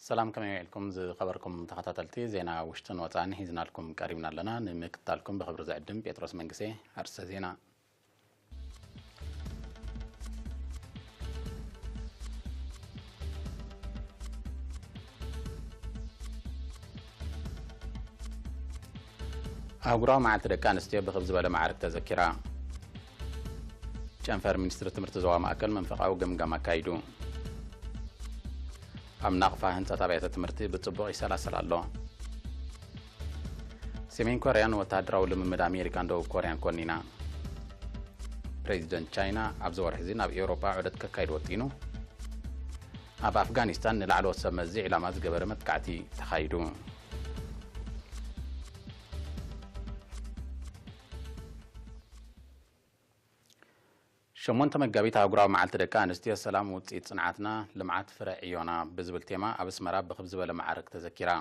ሰላም፣ ከመይ ውዒልኩም ዝኸበርኩም ተኸታተልቲ? ዜና ውሽጥን ወፃእን ሒዝናልኩም ቀሪብና ኣለና። ንምክትታልኩም ብኽብሪ ዝዕድም ጴጥሮስ መንግሴ። ኣርእስተ ዜና። ኣህጉራዊ መዓልቲ ደቂ ኣንስትዮ ብኽብ ዝበለ ማዕርግ ተዘኪራ። ጨንፈር ሚኒስትሪ ትምህርቲ ዞባ ማእከል መንፈቓዊ ገምጋም ኣካይዱ። ኣብ ናቕፋ ህንጸት ኣብያተ ትምህርቲ ብጽቡቕ ይሰላሰል ኣሎ። ሰሜን ኮርያ ንወተሃደራዊ ልምምድ ኣሜሪካን ደቡብ ኮርያን ኮኒና። ፕሬዚደንት ቻይና ኣብዚ ወርሒ እዚ ናብ ኤውሮጳ ዑደት ከካይድ ወጢኑ። ኣብ ኣፍጋኒስታን ንላዕለዎት ሰብ መዚ ዒላማ ዝገበረ መጥቃዕቲ ተኻይዱ። ሸሞንተ መጋቢት ኣህጉራዊ መዓልቲ ደቂ ኣንስትዮ፣ ሰላም ውፅኢት ፅንዓትና፣ ልምዓት ፍረ ዕዮና ብዝብል ቴማ ኣብ ኣስመራ ብኽብ ዝበለ ማዕርግ ተዘኪራ።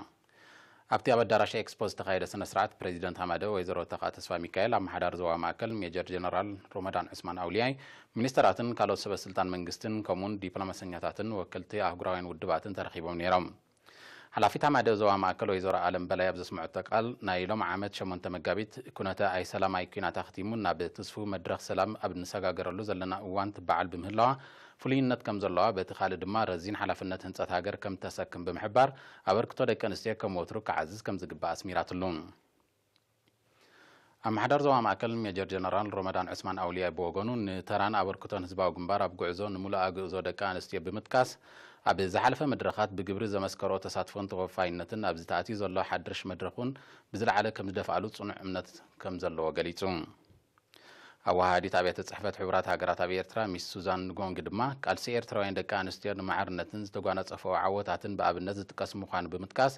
ኣብቲ ኣብ ኣዳራሽ ኤክስፖ ዝተኻየደ ስነ ስርዓት ፕሬዚደንት ሃማደ ወይዘሮ ተኻ ተስፋ ሚካኤል፣ ኣመሓዳሪ ዞባ ማእከል ሜጀር ጀነራል ሮመዳን ዑስማን ኣውልያይ፣ ሚኒስተራትን ካልኦት ሰበ ስልጣን መንግስትን ከምኡውን ዲፕሎማሰኛታትን ወከልቲ ኣህጉራውያን ውድባትን ተረኺቦም ነይሮም። ሓላፊት ሃማደ ዞባ ማእከል ወይዘሮ ኣለም በላይ ኣብ ዘስምዐቶ ቃል፣ ናይ ሎም ዓመት ሸሞንተ መጋቢት ኩነተ ኣይሰላም ኣይኲናት ኣኽቲሙ ናብ ትስፉው መድረኽ ሰላም ኣብ እንሰጋገረሉ ዘለና እዋን ትበዓል ብምህላዋ ፍሉይነት ከም ዘለዋ፣ በቲ ካልእ ድማ ረዚን ሓላፍነት ህንጸት ሃገር ከም ተሰክም ብምሕባር፣ ኣበርክቶ ደቂ ኣንስትዮ ከም ወትሩ ክዓዝዝ ከም ዝግባእ ኣስሚራትሉ። ኣመሓዳሪ ዞባ ማእከል ሜጀር ጀነራል ሮመዳን ዑስማን ኣውልያይ ብወገኑ፣ ንተራን ኣበርክቶን ህዝባዊ ግንባር ኣብ ጉዕዞ ንምሉእ ኣግእዞ ደቂ ኣንስትዮ ብምጥቃስ፣ ኣብ ዝሓለፈ መድረኻት ብግብሪ ዘመስከርኦ ተሳትፎን ተወፋይነትን ኣብዚ ተኣትዩ ዘሎ ሓድሽ መድረኽ እውን ብዝለዓለ ከም ዝደፍኣሉ ጽኑዕ እምነት ከም ዘለዎ ገሊጹ። ኣወሃሃዲት ኣብያተ ጽሕፈት ሕቡራት ሃገራት ኣብ ኤርትራ ሚስ ሱዛን ንጎንግ ድማ፣ ቃልሲ ኤርትራውያን ደቂ ኣንስትዮ ንማዕርነትን ዝተጓናጸፈኦ ዓወታትን ብኣብነት ዝጥቀስ ምዃኑ ብምጥቃስ፣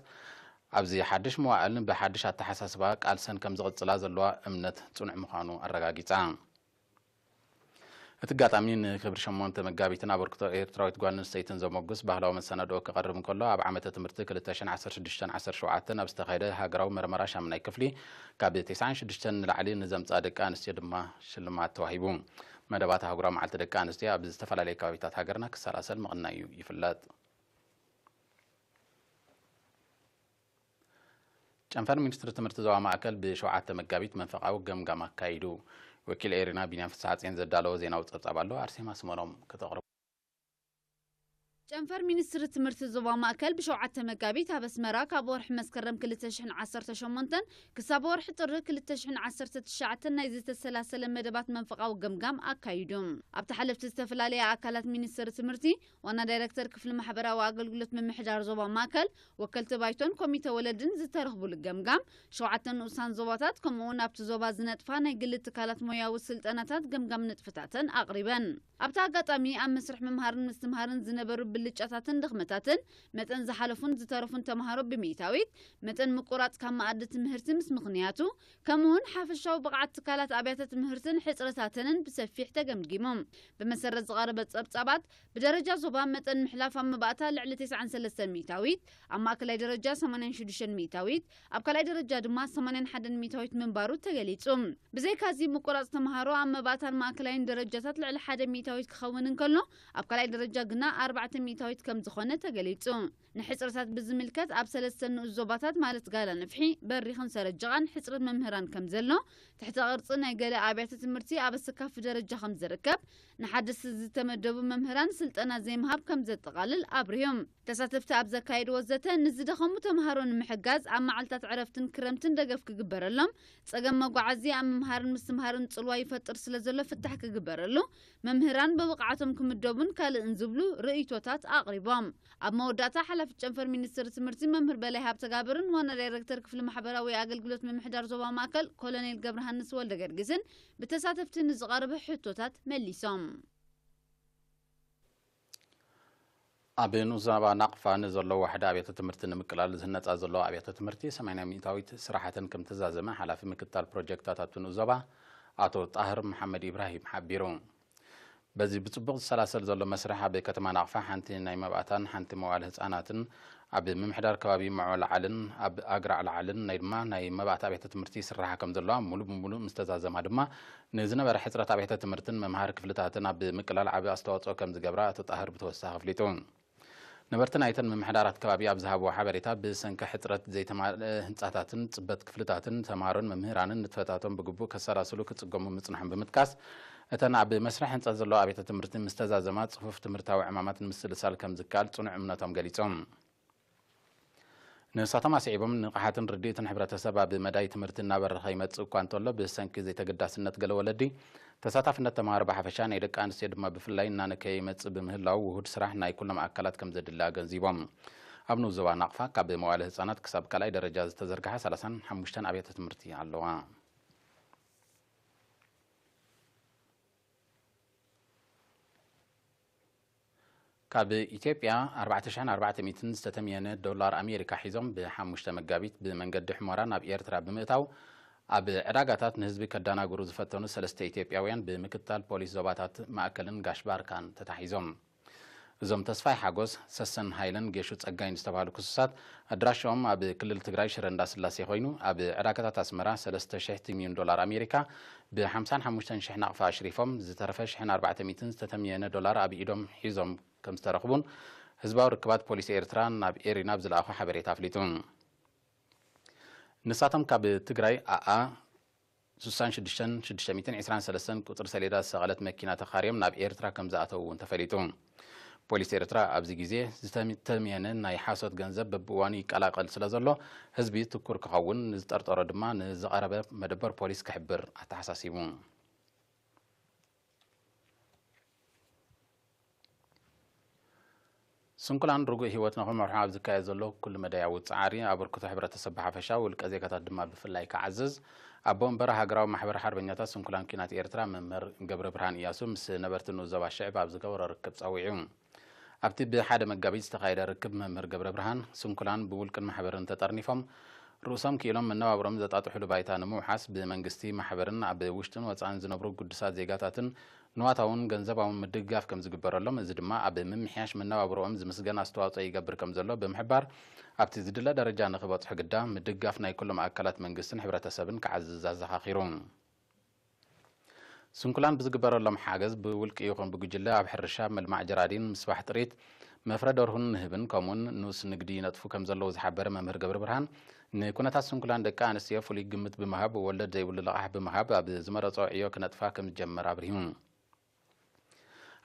ኣብዚ ሓድሽ መዋዕልን ብሓድሽ ኣተሓሳስባ ቃልሰን ከም ዝቕጽላ ዘለዋ እምነት ጽኑዕ ምዃኑ ኣረጋጊጻ። እቲ ኣጋጣሚ ንክብሪ ሸሞንተ መጋቢትን ኣበርክቶ ኤርትራዊት ጓል ኣንስተይትን ዘሞግስ ባህላዊ መሰናድኦ ክቐርብ እንከሎ፣ ኣብ ዓመተ ትምህርቲ ክልተ ሽሕን ዓሰርተ ሽዱሽተን ዓሰርተ ሸውዓተን ኣብ ዝተኻየደ ሃገራዊ መርመራ ሻምናይ ክፍሊ ካብ ተስዓን ሽዱሽተን ንላዕሊ ንዘምጽኣ ደቂ ኣንስትዮ ድማ ሽልማት ተዋሂቡ። መደባት ኣህጉራዊ መዓልቲ ደቂ ኣንስትዮ ኣብ ዝተፈላለዩ ከባቢታት ሃገርና ክሰላሰል ምቕናዩ ይፍለጥ። ጨንፈር ሚኒስትሪ ትምህርቲ ዞባ ማእከል ብሸውዓተ መጋቢት መንፈቓዊ ገምጋም ኣካይዱ። ወኪል ኤሪና ቢንያም ፍስሓጽዮን ዘዳለዎ ዜናዊ ጸብጻብ ኣሎ፣ ኣርሴማ ስመሮም ከተቕርቦ። ጨንፈር ሚኒስትሪ ትምህርቲ ዞባ ማእከል ብሸውዓተ መጋቢት ኣብ ኣስመራ ካብ ወርሒ መስከረም ክልተ ሽሕን ዓሰርተ ሸሞንተን ክሳብ ወርሒ ጥሪ ክልተ ሽሕን ዓሰርተ ትሽዓተን ናይ ዝተሰላሰለ መደባት መንፈቓዊ ገምጋም ኣካይዱ። ኣብቲ ሓለፍቲ ዝተፈላለያ ኣካላት ሚኒስትሪ ትምህርቲ፣ ዋና ዳይረክተር ክፍሊ ማሕበራዊ ኣገልግሎት ምምሕዳር ዞባ ማእከል፣ ወከልቲ ባይቶን ኮሚተ ወለድን ዝተረኽቡሉ ገምጋም፣ ሸውዓተ ንኡሳን ዞባታት ከምኡ እውን ኣብቲ ዞባ ዝነጥፋ ናይ ግሊ ትካላት ሞያዊ ስልጠናታት ገምጋም ንጥፍታተን ኣቕሪበን። ኣብቲ ኣጋጣሚ ኣብ መስርሕ ምምሃርን ምስትምሃርን ዝነበሩ ብልጫታትን ድኽመታትን፣ መጠን ዝሓለፉን ዝተረፉን ተምሃሮ ብሚእታዊት፣ መጠን ምቁራጽ ካብ መኣዲ ትምህርቲ ምስ ምኽንያቱ፣ ከምኡውን ሓፈሻዊ ብቕዓት ትካላት ኣብያተ ትምህርትን ሕጽረታተንን ብሰፊሕ ተገምጊሙ። ብመሰረት ዝቐረበ ጸብጻባት፣ ብደረጃ ዞባ መጠን ምሕላፍ ኣብ መባእታ ልዕሊ ተስዓን ሰለስተን ሚእታዊት፣ ኣብ ማእከላይ ደረጃ ሰማንያን ሽዱሽተን ሚእታዊት፣ ኣብ ካልኣይ ደረጃ ድማ ሰማንያን ሓደን ሚእታዊት ምንባሩ ተገሊጹ። ብዘይካዚ፣ ምቁራጽ ተምሃሮ ኣብ መባእታን ማእከላይን ደረጃታት ልዕሊ ሓደ ሚእታዊት ክኸውን እንከሎ፣ ኣብ ካልኣይ ደረጃ ግና ኣርባዕተ ሚእታዊት ከም ዝኾነ ተገሊጹ። ንሕጽረታት ብዝምልከት፣ ኣብ ሰለስተ ንኡስ ዞባታት ማለት ጋላ ንፍሒ፣ በሪኽን ሰረጀቓን ሕጽረት መምህራን ከም ዘሎ፣ ትሕተ ቅርጺ ናይ ገለ ኣብያተ ትምህርቲ ኣብ ኣሰካፊ ደረጃ ከም ዝርከብ፣ ንሓደስቲ ዝተመደቡ መምህራን ስልጠና ዘይምሃብ ከም ዘጠቓልል ኣብሪሆም። ተሳተፍቲ ኣብ ዘካየድዎ ዘተ፣ ንዝደኸሙ ተምሃሮ ንምሕጋዝ ኣብ መዓልታት ዕረፍትን ክረምትን ደገፍ ክግበረሎም፣ ጸገም መጓዓዝያ ኣብ ምምሃርን ምስትምሃርን ጽልዋ ይፈጥር ስለ ዘሎ ፍታሕ ክግበረሉ፣ መምህራን ብብቕዓቶም ክምደቡን ካልእን ዝብሉ ርእይቶታት ኣቕሪቦም። ኣብ መወዳእታ፣ ሓላፊ ጨንፈር ሚኒስትሪ ትምህርቲ መምህር በላይ ሃብተጋብርን ዋና ዳይረክተር ክፍሊ ማሕበራዊ ኣገልግሎት ምምሕዳር ዞባ ማእከል ኮሎኔል ገብረሃንስ ወልደ ገርጊስን ብተሳተፍቲ ንዝቐረበ ሕቶታት መሊሶም። ኣብ ንኡስ ዞባ ናቕፋ ንዘለዉ ዋሕዲ ኣብያተ ትምህርቲ ንምቅላል ዝህነጻ ዘለዋ ኣብያተ ትምህርቲ ሰማንያ ሚእታዊት ስራሕተን ከም ተዛዘመ ሓላፊ ምክትታል ፕሮጀክታት ኣብቲ ንኡስ ዞባ ኣቶ ጣህር መሓመድ ኢብራሂም ሓቢሩ። በዚ ብጽቡቕ ዝሰላሰል ዘሎ መስርሕ፣ ኣብ ከተማ ናቕፋ ሓንቲ ናይ መባእታን ሓንቲ መዋእለ ህጻናትን፣ ኣብ ምምሕዳር ከባቢ መዖ ላዕልን ኣብ ኣግራዕ ላዕልን ናይ ድማ ናይ መባእታ ኣብያተ ትምህርቲ ይስራሓ ከም ዘለዋ፣ ሙሉእ ብሙሉእ ምስ ተዛዘማ ድማ፣ ንዝነበረ ሕጽረት ኣብያተ ትምህርትን መምሃሪ ክፍልታትን ኣብ ምቅላል ዓቢ ኣስተዋጽኦ ከም ዝገብራ ኣቶ ጣህር ብተወሳኺ ኣፍሊጡ። ነበርቲ ናይተን ምምሕዳራት ከባቢ ኣብ ዝሃብዎ ሓበሬታ፣ ብሰንኪ ሕጽረት ዘይተማልአ ህንጻታትን ጽበት ክፍልታትን፣ ተምሃሮን መምህራንን ንጥፈታቶም ብግቡእ ከሰላስሉ ክጽገሙ ምጽንሖም ብምጥቃስ፣ እተን ኣብ መስርሕ ህንጸት ዘለዋ ኣብያተ ትምህርቲ ምስ ተዛዘማ፣ ጽፉፍ ትምህርታዊ ዕማማት ንምስልሳል ከም ዝከኣል ጽኑዕ እምነቶም ገሊጾም። ንሳቶም ኣስዒቦም፣ ንቕሓትን ርድኢትን ሕብረተሰብ ኣብ መዳይ ትምህርቲ እናበረኸ ይመጽእ እኳ እንተሎ፣ ብሰንኪ ዘይተገዳስነት ገለ ወለዲ፣ ተሳታፍነት ተምሃሮ ብሓፈሻ፣ ናይ ደቂ ኣንስትዮ ድማ ብፍላይ እናነከየ ይመጽእ ብምህላው፣ ውሁድ ስራሕ ናይ ኩሎም ኣካላት ከም ዘድሊ ኣገንዚቦም። ኣብ ንኡስ ዞባ ናቕፋ፣ ካብ መዋእለ ህጻናት ክሳብ ካልኣይ ደረጃ ዝተዘርግሓ ሰላሳን ሓሙሽተን ኣብያተ ትምህርቲ ኣለዋ። ካብ ኢትዮጵያ ኣርባዕተ ሽሕን ኣርባዕተ ሚእትን ዝተተምየነ ዶላር ኣሜሪካ ሒዞም፣ ብ5 መጋቢት ብመንገዲ ሑመራ ናብ ኤርትራ ብምእታው፣ ኣብ ዕዳጋታት ንህዝቢ ከደናግሩ ዝፈተኑ ሰለስተ ኢትዮጵያውያን ብምክትታል ፖሊስ ዞባታት ማእከልን ጋሽ ባርካን ተታሒዞም። እዞም ተስፋይ ሓጎስ፣ ሰሰን ሃይለን ጌሹ ጸጋይን ዝተባህሉ ክሱሳት፣ ኣድራሻኦም ኣብ ክልል ትግራይ ሽረ እንዳስላሴ ኮይኑ፣ ኣብ ዕዳጋታት ኣስመራ ሰለስተ ሽሕ ትምዩን ዶላር ኣሜሪካ ብ55 ሺሕ ናቕፋ ኣሽሪፎም፣ ዝተረፈ ሽሕን ኣርባዕተ ሚእትን ዝተተምየነ ዶላር ኣብ ኢዶም ሒዞም ከም ዝተረኽቡን ህዝባዊ ርክባት ፖሊስ ኤርትራ ናብ ኤሪና ኣብ ዝለኣኾ ሓበሬታ ኣፍሊጡ። ንሳቶም ካብ ትግራይ ኣኣ ስሳን ሽዱሽተን ሽዱሽተ ሚእትን ዕስራን ሰለስተን ቁጽሪ ሰሌዳ ዝሰቐለት መኪና ተኻርዮም ናብ ኤርትራ ከም ዝኣተዉ እውን ተፈሊጡ። ፖሊስ ኤርትራ ኣብዚ ግዜ ዝተተምየነ ናይ ሓሶት ገንዘብ በብእዋኑ ይቀላቐል ስለ ዘሎ፣ ህዝቢ ትኩር ክኸውን፣ ንዝጠርጠሮ ድማ ንዝቐረበ መደበር ፖሊስ ክሕብር ኣተሓሳሲቡ። ስንኩላን ርጉእ ህይወት ንኽመርሑ ኣብ ዝካየድ ዘሎ ኩሉ መዳያዊ ጻዕሪ፣ ኣበርክቶ ሕብረተሰብ ብሓፈሻ፣ ውልቀ ዜጋታት ድማ ብፍላይ ክዓዝዝ፣ ኣቦ መንበር ሃገራዊ ማሕበር ሓርበኛታት ስንኩላን ኲናት ኤርትራ መምህር ገብረ ብርሃን እያሱ ምስ ነበርቲ ንኡስ ዞባ ሽዕብ ኣብ ዝገበሮ ርክብ ጸዊዑ። ኣብቲ ብሓደ መጋቢት ዝተኻየደ ርክብ፣ መምህር ገብረ ብርሃን፣ ስንኩላን ብውልቅን ማሕበርን ተጠርኒፎም፣ ርእሶም ክኢሎም መነባብሮም ዘጣጥሕሉ ባይታ ንምውሓስ፣ ብመንግስቲ፣ ማሕበርን ኣብ ውሽጥን ወጻእን ዝነብሩ ግዱሳት ዜጋታትን ንዋታውን ገንዘባውን ምድግጋፍ ከም ዝግበረሎም፣ እዚ ድማ ኣብ ምምሕያሽ መነባብሮኦም ዝምስገን ኣስተዋጽኦ ይገብር ከም ዘሎ ብምሕባር፣ ኣብቲ ዝድለ ደረጃ ንኽበጽሑ ግዳ ምድግጋፍ ናይ ኩሎም ኣካላት መንግስትን ሕብረተሰብን ክዓዝዝ ኣዘኻኺሩ። ስንኩላን ብዝግበረሎም ሓገዝ፣ ብውልቂ ይኹን ብጉጅለ፣ ኣብ ሕርሻ፣ ምልማዕ ጀራዲን፣ ምስባሕ ጥሪት፣ መፍረ ደርሁን ንህብን፣ ከምኡውን ንኡስ ንግዲ ይነጥፉ ከም ዘለዉ ዝሓበረ መምህር ገብረ ብርሃን፣ ንኩነታት ስንኩላን ደቂ ኣንስትዮ ፍሉይ ግምት ብምሃብ፣ ወለድ ዘይብሉ ልቓሕ ብምሃብ፣ ኣብ ዝመረጾ ዕዮ ክነጥፋ ከም ዝጀመር ኣብሪሁ።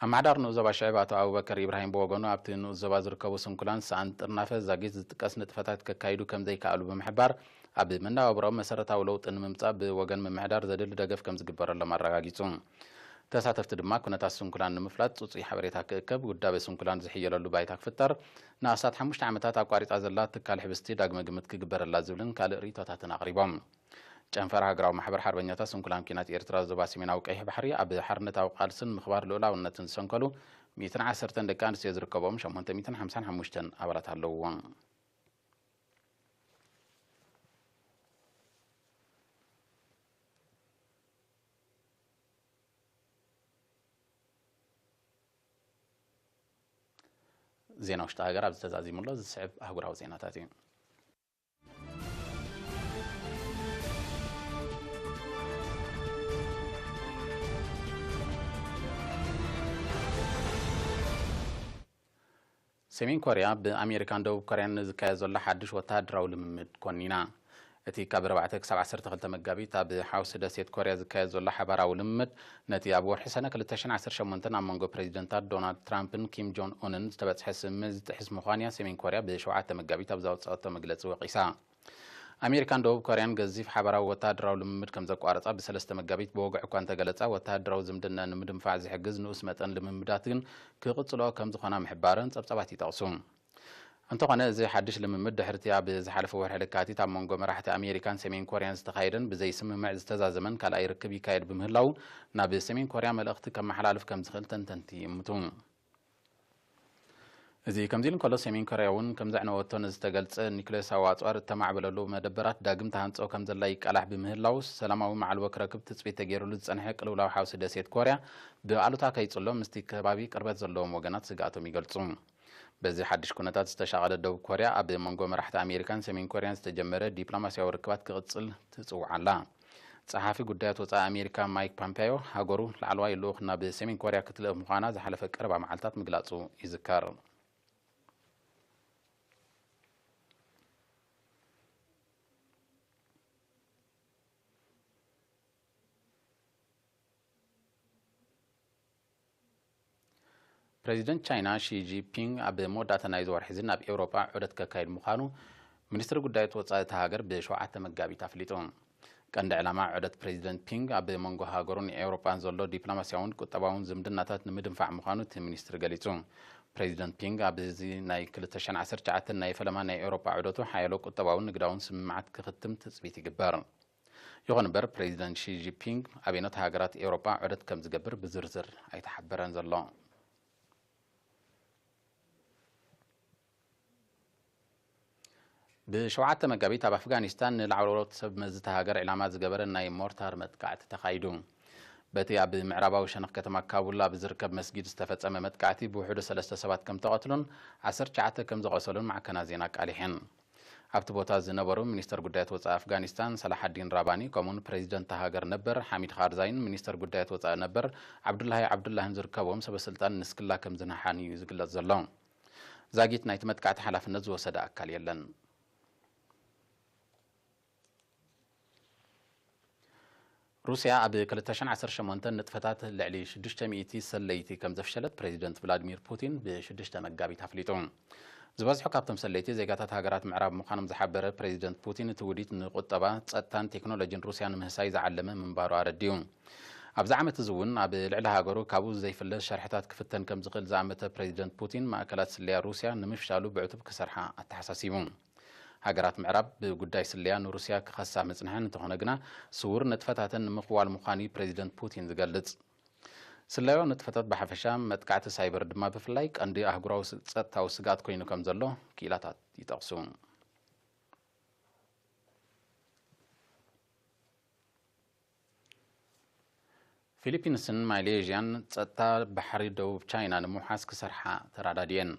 ኣመሓዳሪ ንኡስ ዞባ ሽዕብ ኣቶ ኣቡበከር ኢብራሂም ብወገኑ፣ ኣብቲ ንኡስ ዞባ ዝርከቡ ስንኩላን ሰኣን ጥርናፈ ዛጊት ዝጥቀስ ንጥፈታት ከካይዱ ከም ዘይከኣሉ ብምሕባር፣ ኣብ መነባብሮኦም መሰረታዊ ለውጢ ንምምጻእ ብወገን ምምሕዳር ዘድሊ ደገፍ ከም ዝግበረሎም ኣረጋጊጹ። ተሳተፍቲ ድማ፣ ኩነታት ስንኩላን ንምፍላጥ ጽጹይ ሓበሬታ ክእከብ፣ ውዳበ ስንኩላን ዝሕየለሉ ባይታ ክፍጠር፣ ንኣስታት ሓሙሽተ ዓመታት ኣቋሪጻ ዘላ ትካል ሕብስቲ ዳግመ ግምት ክግበረላ ዝብልን ካልእ ርእይቶታትን ኣቕሪቦም። ጨንፈር ሃገራዊ ማሕበር ሓርበኛታት ስንኩላን ኲናት ኤርትራ ዞባ ሰሜናዊ ቀይሕ ባሕሪ፣ ኣብ ሓርነታዊ ቃልስን ምኽባር ልኡላውነትን ዝሰንከሉ ሚእትን ዓሰርተን ደቂ ኣንስትዮ ዝርከብኦም ሸሞንተ ሚእትን ሓምሳን ሓሙሽተን ኣባላት ኣለውዎ። ዜና ውሽጢ ሃገር ኣብዚ ተዛዚሙ ኣሎ። ዝስዕብ ኣህጉራዊ ዜናታት እዩ። ሰሜን ኮርያ ብኣሜሪካን ደቡብ ኮርያን ንዝካየድ ዘሎ ሓድሽ ወተሃደራዊ ልምምድ ኮኒና። እቲ ካብ ኣርባዕተ ክሳብ ዓሰርተ ክልተ መጋቢት ኣብ ሓውሲ ደሴት ኮርያ ዝካየድ ዘሎ ሓባራዊ ልምምድ፣ ነቲ ኣብ ወርሒ ሰነ ክልተ ሽሕን ዓሰርተ ሸሞንተን ኣብ መንጎ ፕሬዚደንታት ዶናልድ ትራምፕን ኪም ጆን ኡንን ዝተበጽሐ ስምምዕ ዝጥሕስ ምዃኑ'ያ ሰሜን ኮርያ ብሸውዓተ መጋቢት ኣብ ዘውጽኣቶ መግለጺ ወቒሳ። ኣሜሪካን ደቡብ ኮርያን ገዚፍ ሓባራዊ ወተሃደራዊ ልምምድ ከም ዘቋረጻ ብሰለስተ መጋቢት ብወግዒ እኳ እንተገለጻ፣ ወተሃደራዊ ዝምድና ንምድንፋዕ ዝሕግዝ ንኡስ መጠን ልምምዳት ግን ክቕጽልኦ ከም ዝኾና ምሕባረን ጸብጻባት ይጠቕሱ። እንተኾነ፣ እዚ ሓድሽ ልምምድ ድሕሪ'ቲ ኣብ ዝሓለፈ ወርሒ ለካቲት ኣብ መንጎ መራሕቲ ኣሜሪካን ሰሜን ኮርያን ዝተኻየደን ብዘይ ስምምዕ ዝተዛዘመን ካልኣይ ርክብ ይካየድ ብምህላዉ፣ ናብ ሰሜን ኮርያ መልእኽቲ ከመሓላልፍ ከም ዝኽእል ተንተንቲ ይእምቱ። እዚ ከምዚ ኢሉ እንከሎ፣ ሰሜን ኮርያ እውን ከም ዘዕነወቶ ንዝተገልጸ ኒኩሌሳዊ ኣጽዋር እተማዕበለሉ መደበራት ዳግም ተሃንጾ ከም ዘላ ይቃላሕ ብምህላዉ፣ ሰላማዊ ማዕልቦ ክረክብ ትጽቢት ተገይሩሉ ዝጸንሐ ቅልውላው ሓውሲ ደሴት ኮርያ ብኣሉታ ከይጽሎ፣ ምስቲ ከባቢ ቅርበት ዘለዎም ወገናት ስግኣቶም ይገልጹ። በዚ ሓድሽ ኩነታት ዝተሻቐለት ደቡብ ኮርያ፣ ኣብ መንጎ መራሕቲ ኣሜሪካን ሰሜን ኮርያን ዝተጀመረ ዲፕሎማስያዊ ርክባት ክቕጽል ትጽውዕ ኣላ። ጸሓፊ ጉዳያት ወጻኢ ኣሜሪካ ማይክ ፖምፔዮ፣ ሃገሩ ላዕለዋይ ልኡኽ ናብ ሰሜን ኮርያ ክትልእኽ ምዃና ዝሓለፈ ቀረባ መዓልታት ምግላጹ ይዝከር። ፕሬዚደንት ቻይና ሺ ጂንፒንግ ኣብ መወዳእታ ናይዚ ወርሒ እዚ ናብ ኤውሮጳ ዑደት ከካይድ ምዃኑ ሚኒስትሪ ጉዳያት ወጻኢ እታ ሃገር ብሸውዓተ መጋቢት ኣፍሊጡ። ቀንዲ ዕላማ ዑደት ፕሬዚደንት ፒንግ ኣብ መንጎ ሃገሩን ኤውሮጳን ዘሎ ዲፕሎማስያውን ቁጠባውን ዝምድናታት ንምድንፋዕ ምዃኑ እቲ ሚኒስትሪ ገሊጹ። ፕሬዚደንት ፒንግ ኣብዚ ናይ ክልተ ሽሕን ዓሰርተ ትሽዓተን ናይ ፈለማ ናይ ኤውሮጳ ዑደቱ ሓያሎ ቁጠባውን ንግዳውን ስምምዓት ክኽትም ትጽቢት ይግበር። ይኹን እምበር ፕሬዚደንት ሺ ጂንፒንግ ኣበይኖት ሃገራት ኤውሮጳ ዑደት ከም ዝገብር ብዝርዝር ኣይተሓበረን ዘሎ። ብሸውዓተ መጋቢት ኣብ ኣፍጋኒስታን ንላዕለዎት ሰብ መዚ እታ ሃገር ዕላማ ዝገበረ ናይ ሞርታር መጥቃዕቲ ተኻይዱ። በቲ ኣብ ምዕራባዊ ሸነኽ ከተማ ካቡል ኣብ ዝርከብ መስጊድ ዝተፈጸመ መጥቃዕቲ ብውሕዱ ሰለስተ ሰባት ከም ተቐትሉን ዓሰርተ ትሽዓተ ከም ዝቖሰሉን ማዕከናት ዜና ኣቃሊሐን። ኣብቲ ቦታ ዝነበሩ ሚኒስተር ጉዳያት ወጻኢ ኣፍጋኒስታን ሰላሓዲን ራባኒ፣ ከምኡውን ፕሬዚደንት እታ ሃገር ነበር ሓሚድ ካርዛይን ሚኒስተር ጉዳያት ወጻኢ ነበር ዓብዱላሂ ዓብዱላህን ዝርከብዎም ሰበ ስልጣን ንስክላ ከም ዝነሓን እዩ ዝግለጽ ዘሎ። ዛጊት ናይቲ መጥቃዕቲ ሓላፍነት ዝወሰደ ኣካል የለን። ሩስያ ኣብ ክልተ ሽሕን ዓሰርተ ሸሞንተን ንጥፈታት ልዕሊ ሽዱሽተ ሚእቲ ሰለይቲ ከም ዘፍሸለት ፕሬዚደንት ቭላዲሚር ፑቲን ብሽዱሽተ መጋቢት ኣፍሊጡ። ዝበዝሑ ካብቶም ሰለይቲ ዜጋታት ሃገራት ምዕራብ ምዃኖም ዝሓበረ ፕሬዚደንት ፑቲን፣ እቲ ውዲት ንቁጠባ፣ ጸጥታን ቴክኖሎጂን ሩስያ ንምህሳይ ዝዓለመ ምንባሩ ኣረዲኡ። ኣብዚ ዓመት እዚ እውን ኣብ ልዕሊ ሃገሩ ካብኡ ዘይፍለ ሸርሕታት ክፍተን ከም ዝኽእል ዝኣመተ ፕሬዚደንት ፑቲን፣ ማእከላት ስለያ ሩስያ ንምፍሻሉ ብዕቱብ ክሰርሓ ኣተሓሳሲቡ። ሃገራት ምዕራብ ብጉዳይ ስለያ ንሩስያ ክኸሳ መጽንሐን እንተኾነ ግና፣ ስውር ንጥፈታተን ንምኽዋል ምዃኑ እዩ ፕሬዚደንት ፑቲን ዝገልጽ። ስለያዊ ንጥፈታት ብሓፈሻ፣ መጥቃዕቲ ሳይበር ድማ ብፍላይ ቀንዲ ኣህጉራዊ ስ-፣ ጸጥታዊ ስግኣት ኮይኑ ከም ዘሎ ክኢላታት ይጠቕሱ። ፊሊፒንስን ማሌዥያን ጸጥታ ባሕሪ ደቡብ ቻይና ንምውሓስ ክሰርሓ ተራዳድየን።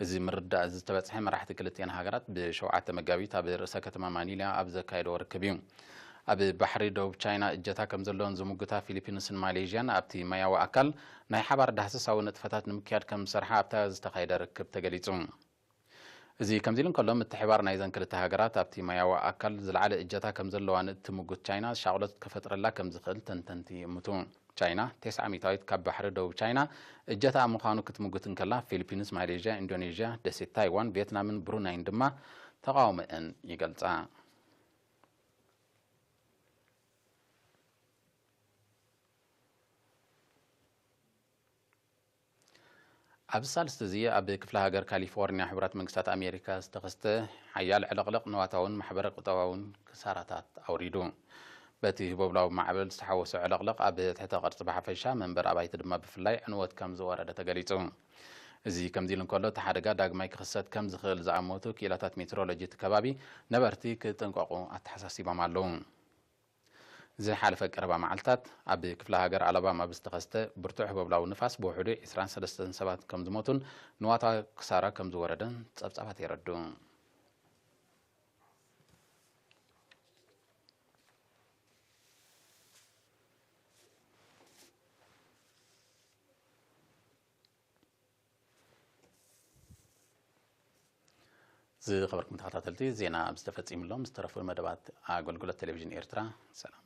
እዚ ምርዳእ ዝተበጽሐ መራሕቲ ክልቲአን ሃገራት ብሸውዓተ መጋቢት ኣብ ርእሰ ከተማ ማኒላ ኣብ ዘካየድዎ ርክብ እዩ። ኣብ ባሕሪ ደቡብ ቻይና እጀታ ከም ዘለወን ዝምጉታ ፊሊፒንስን ማሌዥያን፣ ኣብቲ ማያዊ ኣካል ናይ ሓባር ዳህሰሳዊ ንጥፈታት ንምክያድ ከም ዝሰርሓ ኣብታ ዝተኻየደ ርክብ ተገሊጹ። እዚ ከምዚ ኢሉ እንከሎ፣ ምትሕባር ናይዘን ክልተ ሃገራት ኣብቲ ማያዊ ኣካል ዝለዓለ እጀታ ከም ዘለዋን እትምጉት ቻይና ሻቕሎት ክፈጥረላ ከም ዝኽእል ተንተንቲ ይእምቱ። ቻይና ተስዓ ሚእታዊት ካብ ባሕሪ ደቡብ ቻይና እጀታ ምዃኑ ክትምጉት እንከላ፣ ፊሊፒንስ፣ ማሌዥያ፣ ኢንዶኔዥያ፣ ደሴት ታይዋን፣ ቪየትናምን ብሩናይን ድማ ተቓውሞአን ይገልጻ። ኣብዚ ሳልስቲ እዚ ኣብ ክፍለ ሃገር ካሊፎርኒያ ሕቡራት መንግስታት ኣሜሪካ ዝተኸስተ ሓያል ዕልቕልቕ ንዋታውን ማሕበረ ቁጠባውን ክሳራታት ኣውሪዱ። በቲ ህቦብላዊ ማዕበል ዝተሓወሶ ዕልቕልቕ ኣብ ትሕተ ቅርጺ ብሓፈሻ፣ መንበሪ ኣባይቲ ድማ ብፍላይ ዕንወት ከም ዝወረደ ተገሊጹ። እዚ ከምዚ ኢሉ እንከሎ፣ እቲ ሓደጋ ዳግማይ ክኽሰት ከም ዝኽእል ዝኣመቱ ክኢላታት ሜትሮሎጂ እቲ ከባቢ ነበርቲ ክጥንቀቑ ኣተሓሳሲቦም ኣለዉ። ዝሓለፈ ቀረባ መዓልታት ኣብ ክፍለ ሃገር ኣላባማ ብዝተኸስተ ብርቱዕ ህቦብላዊ ንፋስ ብውሕዱ ዕስራን ሰለስተን ሰባት ከም ዝሞቱን ንዋታ ክሳራ ከም ዝወረደን ጸብጻባት የረድኡ። ዝኸበርኩም ተኸታተልቲ፣ ዜና ኣብዚ ተፈጺሙ ኣሎ። ምስ ተረፉ መደባት ኣገልግሎት ቴሌቪዥን ኤርትራ፣ ሰላም።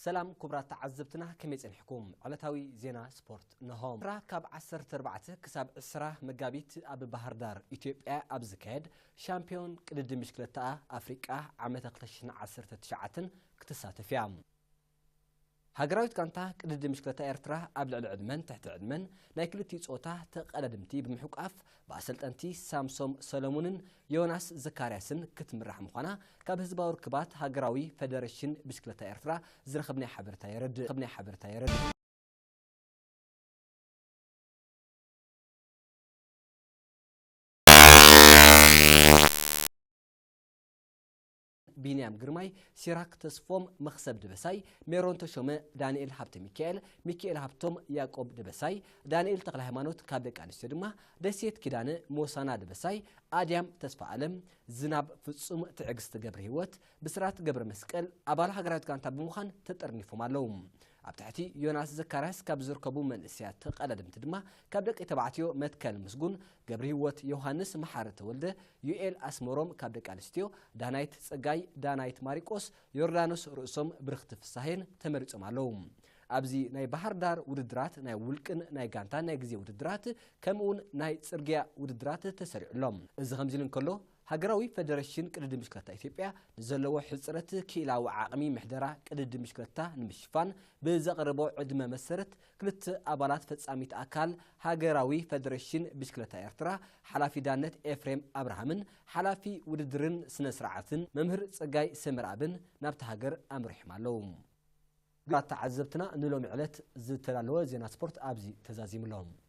ሰላም ክቡራት ተዓዘብትና፣ ከመይ ጸኒሕኩም? ዕለታዊ ዜና ስፖርት ነሆ። ኤርትራ ካብ ዓሰርተ ኣርባዕተ ክሳብ ዕስራ መጋቢት ኣብ ባህር ዳር ኢትዮጵያ ኣብ ዝካየድ ሻምፒዮን ቅድድም ብሽክለታ ኣፍሪቃ ዓመተ ክልተ ሽሕን ዓሰርተ ትሽዓተን ክትሳተፍ እያ። ሃገራዊት ጋንታ ቅድድም ብሽክለታ ኤርትራ ኣብ ልዕሊ ዕድመን ትሕቲ ዕድመን ናይ ክልቲኡ ጾታ ተቐዳደምቲ ብምሕቋፍ ብኣሰልጠንቲ ሳምሶም ሰለሙንን ዮናስ ዘካርያስን ክትምራሕ ምዃና ካብ ህዝባዊ ርክባት ሃገራዊ ፈደረሽን ብሽክለታ ኤርትራ ዝረኸብናዮ ሓበሬታ የረድእ። ዝረኸብናዮ ሓበሬታ የረድእ። ቢንያም ግርማይ፣ ሲራክ ተስፎም፣ መኽሰብ ደበሳይ፣ ሜሮን ተሾመ፣ ዳንኤል ሃብተ ሚካኤል፣ ሚካኤል ሃብቶም፣ ያዕቆብ ደበሳይ፣ ዳንኤል ተኽለ ሃይማኖት፣ ካብ ደቂ ኣንስትዮ ድማ ደሴት ኪዳነ፣ ሞሳና ደበሳይ፣ ኣድያም ተስፋ ኣለም፣ ዝናብ ፍጹም፣ ትዕግስቲ ገብረ ህይወት፣ ብስራት ገብረ መስቀል ኣባል ሃገራዊት ጋንታ ብምዃን ተጠርኒፎም ኣለዉ። ኣብ ትሕቲ ዮናስ ዘካርያስ ካብ ዝርከቡ መንእሰያት ተቐዳደምቲ ድማ ካብ ደቂ ተባዕትዮ መትከል ምስጉን፣ ገብረ ህይወት ዮሃንስ፣ መሓሪ ተወልደ፣ ዩኤል ኣስመሮም፣ ካብ ደቂ ኣንስትዮ ዳናይት ጸጋይ፣ ዳናይት ማሪቆስ፣ ዮርዳኖስ ርእሶም፣ ብርኽቲ ፍሳሄን ተመሪጾም ኣለዉ። ኣብዚ ናይ ባህር ዳር ውድድራት ናይ ውልቅን ናይ ጋንታን ናይ ግዜ ውድድራት ከምኡውን ናይ ጽርግያ ውድድራት ተሰሪዑ ኣሎ። እዚ ከምዚ ኢሉ እንከሎ፣ ሃገራዊ ፈደረሽን ቅድድም ብሽክለታ ኢትዮጵያ ንዘለዎ ሕጽረት ክኢላዊ ዓቕሚ ምሕደራ ቅድድም ብሽክለታ ንምሽፋን ብዘቕርቦ ዕድመ መሰረት ክልተ ኣባላት ፈጻሚት ኣካል ሃገራዊ ፈደረሽን ብሽክለታ ኤርትራ ሓላፊ ዳነት ኤፍሬም ኣብርሃምን ሓላፊ ውድድርን ስነ ስርዓትን መምህር ጸጋይ ሰመርኣብን ናብቲ ሃገር ኣምሪሖም ኣለዉ። ግራት ተዓዘብትና ንሎሚ ዕለት ዝተዳለወ ዜና ስፖርት ኣብዚ ተዛዚሙ ኣሎ።